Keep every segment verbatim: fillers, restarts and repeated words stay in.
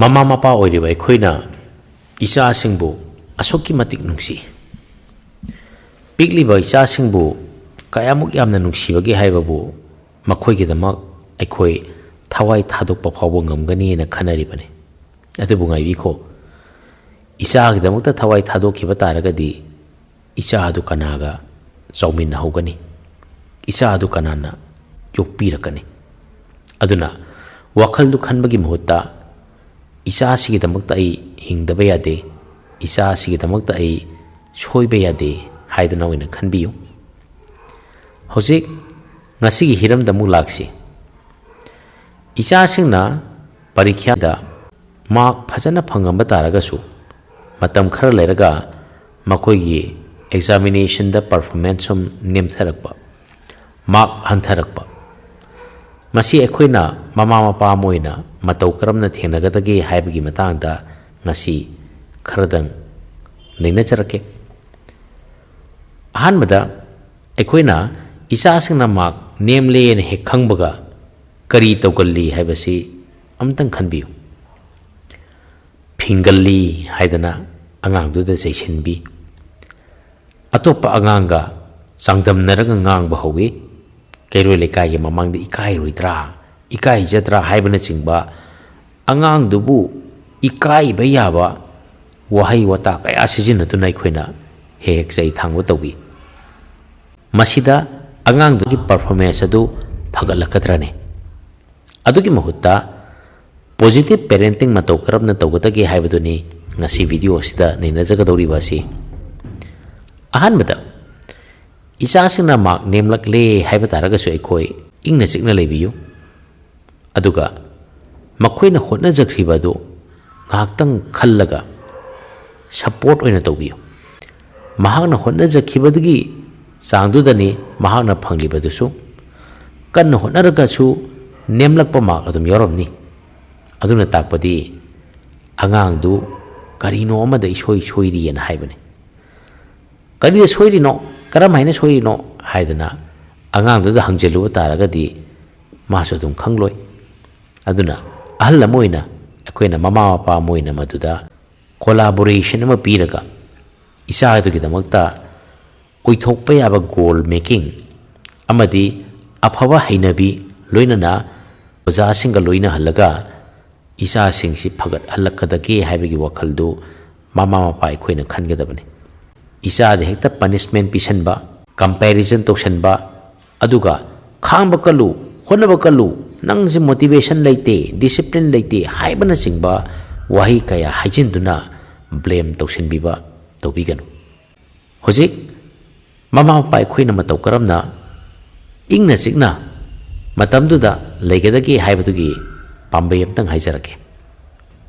ꯃꯃꯥ ꯃꯄꯥ ꯑꯣꯏꯔꯤꯕ ꯑꯩꯈꯣꯏꯅ ꯏꯆꯥꯁꯤꯡꯕꯨ ꯑꯁꯨꯛꯀꯤ ꯃꯇꯤꯛ ꯅꯨꯡꯁꯤ꯫ ꯄꯤꯛꯂꯤꯕ ꯏꯆꯥꯁꯤꯡꯕꯨ ꯀꯌꯥꯃꯨꯛ ꯌꯥꯝꯅ ꯅꯨꯡꯁꯤꯕꯒꯦ ꯍꯥꯏꯕꯕꯨ ꯃꯈꯣꯏꯒꯤꯗꯃꯛ ꯑꯩꯈꯣꯏ ꯊꯋꯥꯏ ꯊꯥꯗꯣꯛꯄ ꯐꯥꯎꯕ ꯉꯝꯒꯅꯤꯅ ꯈꯟꯅꯔꯤꯕꯅꯤ꯫ ꯑꯗꯨꯕꯨ ꯉꯥꯏꯕꯤꯈꯣ, ꯏꯆꯥꯒꯤꯗꯃꯛꯇ ꯊꯋꯥꯏ ꯊꯥꯗꯣꯛꯈꯤꯕ ꯇꯥꯔꯒꯗꯤ ꯏꯆꯥ ꯑꯗꯨ ꯀꯅꯥꯒ ꯆꯥꯎꯃꯤꯟꯅꯍꯧꯒꯅꯤ? ꯏꯆꯥ ꯑꯗꯨ ꯀꯅꯥꯅ ꯌꯣꯛꯄꯤꯔꯛꯀꯅꯤ? ꯑꯗꯨꯅ ꯋꯥꯈꯜꯗꯨ ꯈꯟꯕꯒꯤ ꯃꯍꯨꯠꯇ ꯏꯆꯥꯁꯤꯒꯤꯗꯃꯛꯇ ꯑꯩ ꯍꯤꯡꯗꯕ ꯌꯥꯗꯦ, ꯏꯆꯥꯁꯤꯒꯤꯗꯃꯛꯇ ꯑꯩ ꯁꯣꯏꯕ ꯌꯥꯗꯦ ꯍꯥꯏꯗꯨꯅ ꯑꯣꯏꯅ ꯈꯟꯕꯤꯌꯨ꯫ ꯍꯧꯖꯤꯛ ꯉꯁꯤꯒꯤ ꯍꯤꯔꯝꯗ ꯑꯃꯨꯛ ꯂꯥꯛꯁꯤ꯫ ꯏꯆꯥꯁꯤꯡꯅ ꯄꯔꯤꯈ꯭ꯌꯥꯗ ꯃꯥꯔꯛ ꯐꯖꯅ ꯐꯪꯉꯝꯕ ꯇꯥꯔꯒꯁꯨ ꯃꯇꯝ ꯈꯔ ꯂꯩꯔꯒ ꯃꯈꯣꯏꯒꯤ ꯑꯦꯛꯖꯥꯃꯤꯅꯦꯁꯟꯗ ꯄꯔꯐꯣꯔꯃꯦꯟꯁ ꯁꯨꯝ ꯅꯦꯝꯊꯔꯛꯄ, ꯃꯥꯔꯛ ꯍꯟꯊꯔꯛꯄ, ꯃꯁꯤ ꯑꯩꯈꯣꯏꯅ ꯃꯃꯥ ꯃꯄꯥ ꯑꯃ ꯑꯣꯏꯅ ꯃꯇꯧ ꯀꯔꯝꯅ ꯊꯦꯡꯅꯒꯗꯒꯦ ꯍꯥꯏꯕꯒꯤ ꯃꯇꯥꯡꯗ ꯉꯁꯤ ꯈꯔꯗꯪ ꯅꯩꯅꯖꯔꯛꯀꯦ꯫ ꯑꯍꯥꯟꯕꯗ, ꯑꯩꯈꯣꯏꯅ ꯏꯆꯥꯁꯤꯡꯅ ꯃꯥꯔꯛ ꯅꯦꯝꯂꯦꯅ ꯍꯦꯛ ꯈꯪꯕꯒ ꯀꯔꯤ ꯇꯧꯒꯜꯂꯤ ꯍꯥꯏꯕꯁꯤ ꯑꯝꯇꯪ ꯈꯟꯕꯤꯌꯨ꯫ ꯐꯤꯡꯒꯜꯂꯤ ꯍꯥꯏꯗꯅ ꯑꯉꯥꯡꯗꯨꯗ ꯆꯩꯁꯤꯟꯕꯤ꯫ ꯑꯇꯣꯞꯄ ꯑꯉꯥꯡꯒ ꯆꯥꯡꯗꯝꯅꯔꯒ ꯉꯥꯡꯕ ꯍꯧꯏ꯫ ꯀꯩꯔꯣꯏ ꯂꯩꯀꯥꯏꯒꯤ ꯃꯃꯥꯡꯗ ꯏꯀꯥꯏꯔꯣꯏꯗ꯭ꯔꯥ, ꯏꯀꯥꯏꯖꯗ꯭ꯔꯥ ꯍꯥꯏꯕꯅꯆꯤꯡꯕ ꯑꯉꯥꯡꯗꯨꯕꯨ ꯏꯀꯥꯏꯕ ꯌꯥꯕ ꯋꯥꯍꯩ ꯋꯥꯇꯥ ꯀꯌꯥ ꯁꯤꯖꯤꯟꯅꯗꯨꯅ ꯑꯩꯈꯣꯏꯅ ꯍꯦꯛ ꯍꯦꯛ ꯆꯩ ꯊꯥꯡꯕ ꯇꯧꯏ꯫ ꯃꯁꯤꯗ ꯑꯉꯥꯡꯗꯨꯒꯤ ꯄꯔꯐꯣꯔꯃꯦꯟꯁ ꯑꯗꯨ ꯐꯒꯠꯂꯛꯀꯗ꯭ꯔꯅꯦ? ꯑꯗꯨꯒꯤ ꯃꯍꯨꯠꯇ positive parenting ꯃꯇꯧ ꯀꯔꯝꯅ ꯇꯧꯒꯗꯒꯦ ꯍꯥꯏꯕꯗꯨꯅꯤ ꯉꯁꯤ ꯚꯤꯗꯤꯑꯣ ꯑꯁꯤꯗ ꯅꯩꯅꯖꯒꯗꯧꯔꯤꯕ ꯑꯁꯤ꯫ ꯑꯍꯥꯟꯕꯗ, ꯏꯆꯥꯁꯤꯡꯅ ꯃꯥꯔꯛ ꯅꯦꯝꯂꯛꯂꯦ ꯍꯥꯏꯕ ꯇꯥꯔꯒꯁꯨ ꯑꯩꯈꯣꯏ ꯏꯪꯅ ꯆꯤꯛꯅ ꯂꯩꯕꯤꯌꯨ꯫ ꯑꯗꯨꯒ ꯃꯈꯣꯏꯅ ꯍꯣꯠꯅꯖꯈ꯭ꯔꯤꯕ ꯑꯗꯨ ꯉꯥꯏꯍꯥꯛꯇꯪ ꯈꯜꯂꯒ ꯁꯄꯣꯔꯠ ꯑꯣꯏꯅ ꯇꯧꯕꯤꯌꯨ꯫ ꯃꯍꯥꯛꯅ ꯍꯣꯠꯅꯖꯈꯤꯕꯗꯨꯒꯤ ꯆꯥꯡꯗꯨꯗꯅꯤ ꯃꯍꯥꯛꯅ ꯐꯪꯂꯤꯕꯗꯨꯁꯨ꯫ ꯀꯟꯅ ꯍꯣꯠꯅꯔꯒꯁꯨ ꯅꯦꯝꯂꯛꯄ ꯃꯥꯔꯛ ꯑꯗꯨꯝ ꯌꯥꯎꯔꯝꯅꯤ꯫ ꯑꯗꯨꯅ ꯇꯥꯛꯄꯗꯤ ꯑꯉꯥꯡꯗꯨ ꯀꯔꯤꯅꯣ ꯑꯃꯗ ꯏꯁꯣꯏ ꯁꯣꯏꯔꯤꯑꯅ ꯍꯥꯏꯕꯅꯤ꯫ ꯀꯔꯤꯗ ꯁꯣꯏꯔꯤꯅꯣ, ꯀꯔꯝ ꯍꯥꯏꯅ ꯁꯣꯏꯔꯤꯅꯣ ꯍꯥꯏꯗꯅ ꯑꯉꯥꯡꯗꯨꯗ ꯍꯪꯖꯤꯜꯂꯨꯕ ꯇꯥꯔꯒꯗꯤ ꯃꯥꯁꯨ ꯑꯗꯨꯝ ꯈꯪꯂꯣꯏ꯫ ꯑꯗꯨꯅ ꯑꯍꯜ ꯑꯃ ꯑꯣꯏꯅ ꯑꯩꯈꯣꯏꯅ ꯃꯃꯥ ꯃꯄꯥ ꯑꯃ ꯑꯣꯏꯅ ꯃꯗꯨꯗ ꯀꯣꯂꯥꯕꯣꯔꯦꯁꯟ ꯑꯃ ꯄꯤꯔꯒ ꯏꯆꯥ ꯑꯗꯨꯒꯤꯗꯃꯛꯇ ꯑꯣꯏꯊꯣꯛꯄ ꯌꯥꯕ ꯒꯣꯜ ꯃꯦꯀꯤꯡ ꯑꯃꯗꯤ ꯑꯐꯕ ꯍꯩꯅꯕꯤ, ꯂꯣꯏꯅꯅ ꯑꯣꯖꯥꯁꯤꯡꯒ ꯂꯣꯏꯅꯍꯜꯂꯒ ꯏꯆꯥꯁꯤꯡꯁꯤ ꯐꯒꯠꯍꯜꯂꯛꯀꯗꯒꯦ ꯍꯥꯏꯕꯒꯤ ꯋꯥꯈꯜꯗꯨ ꯃꯃꯥ ꯃꯄꯥ ꯑꯩꯈꯣꯏꯅ ꯈꯟꯒꯗꯕꯅꯤ꯫ ꯏꯆꯥꯗ ꯍꯦꯛꯇ ꯄꯅꯤꯁꯃꯦꯟ ꯄꯤꯁꯟꯕ, ꯀꯝꯄꯦꯔꯤꯖꯟ ꯇꯧꯁꯟꯕ, ꯑꯗꯨꯒ "ꯈꯥꯡꯕ ꯀꯜꯂꯨ, ꯍꯣꯠꯅꯕ ꯀꯜꯂꯨ, ꯅꯪꯁꯦ ꯃꯣꯇꯤꯚꯦꯁꯟ ꯂꯩꯇꯦ, ꯗꯤꯁꯤꯄ꯭ꯂꯤꯟ ꯂꯩꯇꯦ" ꯍꯥꯏꯕꯅꯆꯤꯡꯕ ꯋꯥꯍꯩ ꯀꯌꯥ ꯍꯥꯏꯖꯤꯟꯗꯨꯅ ꯕ꯭ꯂꯦꯝ ꯇꯧꯁꯤꯟꯕꯤꯕ ꯇꯧꯕꯤꯒꯅꯨ꯫ ꯍꯧꯖꯤꯛ ꯃꯃꯥ ꯃꯄꯥ ꯑꯩꯈꯣꯏꯅ ꯃꯇꯧ ꯀꯔꯝꯅ ꯏꯪꯅ ꯆꯤꯛꯅ ꯃꯇꯝꯗꯨꯗ ꯂꯩꯒꯗꯒꯦ ꯍꯥꯏꯕꯗꯨꯒꯤ ꯄꯥꯝꯕꯩ ꯑꯝꯇꯪ ꯍꯥꯏꯖꯔꯛꯀꯦ꯫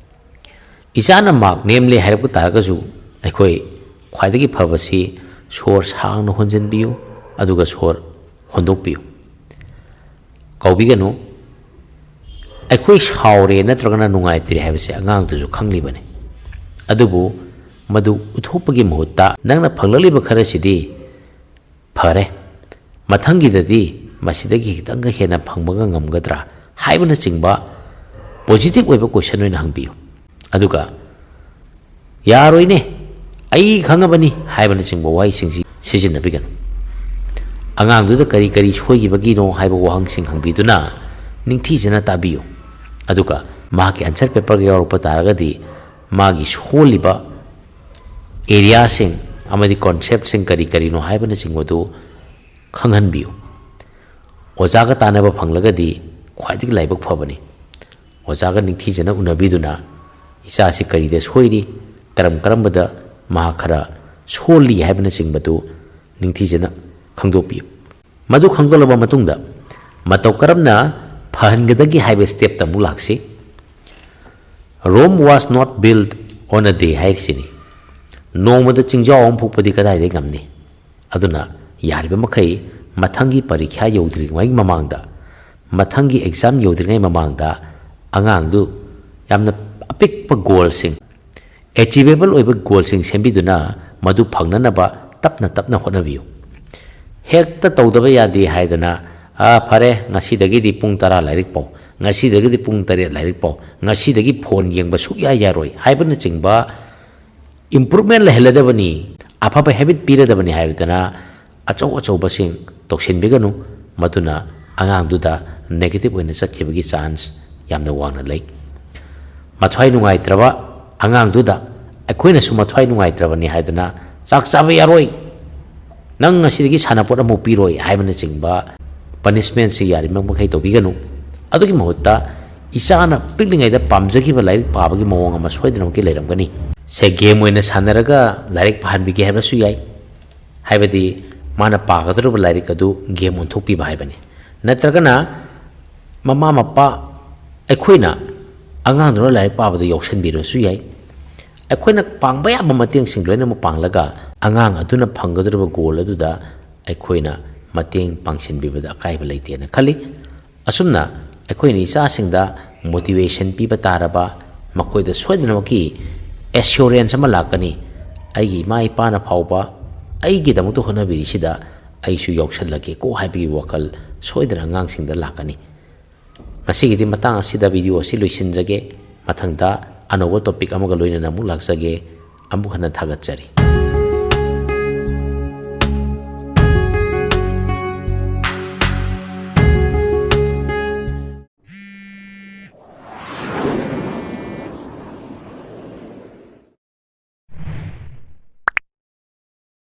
ꯏꯆꯥꯅ ꯃꯥꯔꯛ ꯅꯦꯝꯂꯦ ꯍꯥꯏꯔꯛꯄ ꯇꯥꯔꯒꯁꯨ, ꯑꯩꯈꯣꯏ ꯈ꯭ꯋꯥꯏꯗꯒꯤ ꯐꯕꯁꯤ ꯁꯣꯔ ꯁꯥꯡꯅ ꯍꯣꯟꯖꯤꯟꯕꯤꯌꯨ, ꯑꯗꯨꯒ ꯁꯣꯔ ꯍꯣꯟꯗꯣꯛꯄꯤꯌꯨ꯫ ꯀꯧꯕꯤꯒꯅꯨ꯫ ꯑꯩꯈꯣꯏ ꯁꯥꯎꯔꯦ ꯅꯠꯇ꯭ꯔꯒꯅ ꯅꯨꯡꯉꯥꯏꯇ꯭ꯔꯦ ꯍꯥꯏꯕꯁꯦ ꯑꯉꯥꯡꯗꯨꯁꯨ ꯈꯪꯂꯤꯕꯅꯤ꯫ ꯑꯗꯨꯕꯨ ꯃꯗꯨ ꯎꯠꯊꯣꯛꯄꯒꯤ ꯃꯍꯨꯠꯇ, "ꯅꯪꯅ ꯐꯪꯂꯛꯂꯤꯕ ꯈꯔꯁꯤꯗꯤ ꯐꯔꯦ, ꯃꯊꯪꯒꯤꯗꯗꯤ ꯃꯁꯤꯗꯒꯤ ꯈꯤꯇꯪꯒ ꯍꯦꯟꯅ ꯐꯪꯕꯒ ꯉꯝꯒꯗ꯭ꯔꯥ?" ꯍꯥꯏꯕꯅꯆꯤꯡꯕ ꯄꯣꯖꯤꯇꯤꯚ ꯑꯣꯏꯕ ꯀꯣꯏꯁꯟ ꯑꯣꯏꯅ ꯍꯪꯕꯤꯌꯨ꯫ ꯑꯗꯨꯒ "ꯌꯥꯔꯣꯏꯅꯦ, ꯑꯩ ꯈꯪꯉꯕꯅꯤ" ꯍꯥꯏꯕꯅꯆꯤꯡꯕ ꯋꯥꯍꯩꯁꯤꯡꯁꯤ ꯁꯤꯖꯤꯟꯅꯕꯤꯒꯅꯨ꯫ ꯑꯉꯥꯡꯗꯨꯗ ꯀꯔꯤ ꯀꯔꯤ ꯁꯣꯏꯈꯤꯕꯒꯤꯅꯣ ꯍꯥꯏꯕ ꯋꯥꯍꯪꯁꯤꯡ ꯍꯪꯕꯤꯗꯨꯅ ꯅꯤꯡꯊꯤꯖꯅ ꯇꯥꯕꯤꯌꯨ꯫ ꯑꯗꯨꯒ ꯃꯍꯥꯛꯀꯤ ꯑꯟꯁꯔ ꯄꯦꯄꯔꯒ ꯌꯥꯎꯔꯛꯄ ꯇꯥꯔꯒꯗꯤ, ꯃꯥꯒꯤ ꯁꯣꯜꯂꯤꯕ ꯑꯦꯔꯤꯌꯥꯁꯤꯡ ꯑꯃꯗꯤ ꯀꯣꯟꯁꯦꯞꯁꯤꯡ ꯀꯔꯤ ꯀꯔꯤꯅꯣ ꯍꯥꯏꯕꯅꯆꯤꯡꯕꯗꯨ ꯈꯪꯍꯟꯕꯤꯌꯨ꯫ ꯑꯣꯖꯥꯒ ꯇꯥꯟꯅꯕ ꯐꯪꯂꯒꯗꯤ ꯈ꯭ꯋꯥꯏꯗꯒꯤ ꯂꯥꯏꯕꯛ ꯐꯕꯅꯤ꯫ ꯑꯣꯖꯥꯒ ꯅꯤꯡꯊꯤꯖꯅ ꯎꯅꯕꯤꯗꯨꯅ ꯏꯆꯥꯁꯤ ꯀꯔꯤꯗ ꯁꯣꯏꯔꯤ, ꯀꯔꯝ ꯀꯔꯝꯕꯗ ꯃꯍꯥꯛ ꯈꯔ ꯁꯣꯜꯂꯤ ꯍꯥꯏꯕꯅꯆꯤꯡꯕꯗꯨ ꯅꯤꯡꯊꯤꯖꯅ ꯈꯪꯗꯣꯛꯄꯤꯌꯨ꯫ ꯃꯗꯨ ꯈꯪꯗꯣꯛꯂꯕ ꯃꯇꯨꯡꯗ ꯃꯇꯧ ꯀꯔꯝꯅ ꯐꯍꯟꯒꯗꯒꯦ ꯍꯥꯏꯕ ꯁ꯭ꯇꯦꯞꯇ ꯑꯃꯨꯛ ꯂꯥꯛꯁꯤ꯫ "Rome was not built on a day" ꯍꯥꯏꯔꯤꯁꯤꯅꯤ꯫ ꯅꯣꯡꯃꯗ ꯆꯤꯡꯖꯥꯎ ꯑꯃ ꯐꯨꯛꯄꯗꯤ ꯀꯗꯥꯏꯗꯒꯤ ꯉꯝꯅꯤ? ꯑꯗꯨꯅ ꯌꯥꯔꯤꯕ ꯃꯈꯩ ꯃꯊꯪꯒꯤ ꯄꯔꯤꯈ꯭ꯌꯥ ꯌꯧꯗ꯭ꯔꯤꯉꯩ ꯃꯃꯥꯡꯗ, ꯃꯊꯪꯒꯤ ꯑꯦꯛꯖꯥꯝ ꯌꯧꯗ꯭ꯔꯤꯉꯩ ꯃꯃꯥꯡꯗ ꯑꯉꯥꯡꯗꯨ ꯌꯥꯝꯅ ꯑꯄꯤꯛꯄ ꯒꯣꯜꯁꯤꯡ, ꯑꯦꯆꯤꯚꯦꯕꯜ ꯑꯣꯏꯕ ꯒꯣꯜꯁꯤꯡ ꯁꯦꯝꯕꯤꯗꯨꯅ ꯃꯗꯨ ꯐꯪꯅꯅꯕ ꯇꯞꯅ ꯇꯞꯅ ꯍꯣꯠꯅꯕꯤꯌꯨ꯫ ꯍꯦꯛꯇ ꯇꯧꯗꯕ ꯌꯥꯗꯦ ꯍꯥꯏꯗꯅ, "ꯑꯥ, ꯐꯔꯦ, ꯉꯁꯤꯗꯒꯤꯗꯤ ꯄꯨꯡ ꯇꯔꯥ ꯂꯥꯏꯔꯤꯛ ꯄꯥꯎ, ꯉꯁꯤꯗꯒꯤꯗꯤ ꯄꯨꯡ ꯇꯔꯦꯠ ꯂꯥꯏꯔꯤꯛ ꯄꯥꯎ, ꯉꯁꯤꯗꯒꯤ ꯐꯣꯟ ꯌꯦꯡꯕ ꯁꯨꯛꯌꯥ ꯌꯥꯔꯣꯏ ꯍꯥꯏꯕꯅꯆꯤꯡꯕ ꯏꯝꯄ꯭ꯔꯨꯚꯃꯦꯟ ꯂꯩꯍꯜꯂꯗꯕꯅꯤ, ꯑꯐꯕ ꯍꯦꯕꯤꯠ ꯄꯤꯔꯗꯕꯅꯤ ꯍꯥꯏꯗꯅ ꯑꯆꯧ ꯑꯆꯧꯕꯁꯤꯡ ꯇꯧꯁꯤꯟꯕꯤꯒꯅꯨ꯫ ꯃꯗꯨꯅ ꯑꯉꯥꯡꯗꯨꯗ ꯅꯦꯒꯦꯇꯤꯚ ꯑꯣꯏꯅ ꯆꯠꯈꯤꯕꯒꯤ ꯆꯥꯟꯁ ꯌꯥꯝꯅ ꯋꯥꯡꯅ ꯂꯩ꯫ ꯃꯊ꯭ꯋꯥꯏ ꯅꯨꯡꯉꯥꯏꯇ꯭ꯔꯕ ꯑꯉꯥꯡꯗꯨꯗ ꯑꯩꯈꯣꯏꯅꯁꯨ ꯃꯊ꯭ꯋꯥꯏ ꯅꯨꯡꯉꯥꯏꯇ꯭ꯔꯕꯅꯤ ꯍꯥꯏꯗꯅ "ꯆꯥꯛ ꯆꯥꯕ ꯌꯥꯔꯣꯏ, ꯅꯪ ꯉꯁꯤꯗꯒꯤ ꯁꯥꯟꯅꯄꯣꯠ ꯑꯃꯐꯥꯎ ꯄꯤꯔꯣꯏ" ꯍꯥꯏꯕꯅꯆꯤꯡꯕ ꯄꯅꯤꯁꯃꯦꯟꯁꯤ ꯌꯥꯔꯤꯕ ꯃꯈꯩ ꯇꯧꯕꯤꯒꯅꯨ꯫ ꯑꯗꯨꯒꯤ ꯃꯍꯨꯠꯇ ꯏꯆꯥꯅ ꯄꯤꯛꯂꯤꯉꯩꯗ ꯄꯥꯝꯖꯈꯤꯕ ꯂꯥꯏꯔꯤꯛ ꯄꯥꯕꯒꯤ ꯃꯑꯣꯡ ꯑꯃ ꯁꯣꯏꯗꯅꯃꯛꯀꯤ ꯂꯩꯔꯝꯒꯅꯤ꯫ ꯁꯦ, ꯒꯦꯝ ꯑꯣꯏꯅ ꯁꯥꯟꯅꯔꯒ ꯂꯥꯏꯔꯤꯛ ꯄꯥꯍꯟꯕꯤꯒꯦ ꯍꯥꯏꯕꯁꯨ ꯌꯥꯏ꯫ ꯍꯥꯏꯕꯗꯤ ꯃꯥꯅ ꯄꯥꯒꯗꯧꯔꯤꯕ ꯂꯥꯏꯔꯤꯛ ꯑꯗꯨ ꯒꯦꯝ ꯑꯣꯟꯊꯣꯛꯄꯤꯕ ꯍꯥꯏꯕꯅꯤ꯫ ꯅꯠꯇ꯭ꯔꯒꯅ ꯃꯃꯥ ꯃꯄꯥ ꯑꯩꯈꯣꯏꯅ ꯑꯉꯥꯡꯗꯨꯅ ꯂꯥꯏꯔꯤꯛ ꯄꯥꯕꯗ ꯌꯥꯎꯁꯟꯕꯤꯔꯁꯨ ꯌꯥꯏ꯫ ꯑꯩꯈꯣꯏꯅ ꯄꯥꯡꯕ ꯌꯥꯕ ꯃꯇꯦꯡꯁꯤꯡ ꯂꯣꯏꯅꯃꯛ ꯄꯥꯡꯂꯒ ꯑꯉꯥꯡ ꯑꯗꯨꯅ ꯐꯪꯒꯗꯧꯔꯤꯕ ꯒꯣꯜ ꯑꯗꯨꯗ ꯑꯩꯈꯣꯏꯅ ꯃꯇꯦꯡ ꯄꯥꯡꯁꯤꯟꯕꯤꯕꯗ ꯑꯀꯥꯏꯕ ꯂꯩꯇꯦꯅ ꯈꯜꯂꯤ꯫ ꯑꯁꯨꯝꯅ ꯑꯩꯈꯣꯏꯅ ꯏꯆꯥꯁꯤꯡꯗ ꯃꯣꯇꯤꯚꯦꯁꯟ ꯄꯤꯕ ꯇꯥꯔꯕ, ꯃꯈꯣꯏꯗ ꯁꯣꯏꯗꯅꯃꯛꯀꯤ ꯑꯦꯁꯤꯌꯣꯔꯦꯟꯁ ꯑꯃ ꯂꯥꯛꯀꯅꯤ꯫ "ꯑꯩꯒꯤ ꯏꯃꯥ ꯏꯄꯥꯅ ꯐꯥꯎꯕ ꯑꯩꯒꯤꯗꯃꯛꯇ ꯍꯣꯠꯅꯕꯤꯔꯤꯁꯤꯗ ꯑꯩꯁꯨ ꯌꯥꯎꯁꯜꯂꯒꯦꯀꯣ" ꯍꯥꯏꯕꯒꯤ ꯋꯥꯈꯜ ꯁꯣꯏꯗꯅ ꯑꯉꯥꯡꯁꯤꯡꯗ ꯂꯥꯛꯀꯅꯤ꯫ ꯉꯁꯤꯒꯤꯗꯤ ꯃꯇꯥꯡ ꯑꯁꯤꯗ ꯚꯤꯗꯤꯑꯣ ꯑꯁꯤ ꯂꯣꯏꯁꯤꯟꯖꯒꯦ꯫ ꯃꯊꯪꯗ ꯑꯅꯧꯕ ꯇꯣꯄꯤꯛ ꯑꯃꯒ ꯂꯣꯏꯅꯅ ꯑꯃꯨꯛ ꯂꯥꯛꯆꯒꯦ꯫ ꯑꯃꯨꯛ ꯍꯟꯅ ꯊꯥꯒꯠꯆꯔꯤ꯫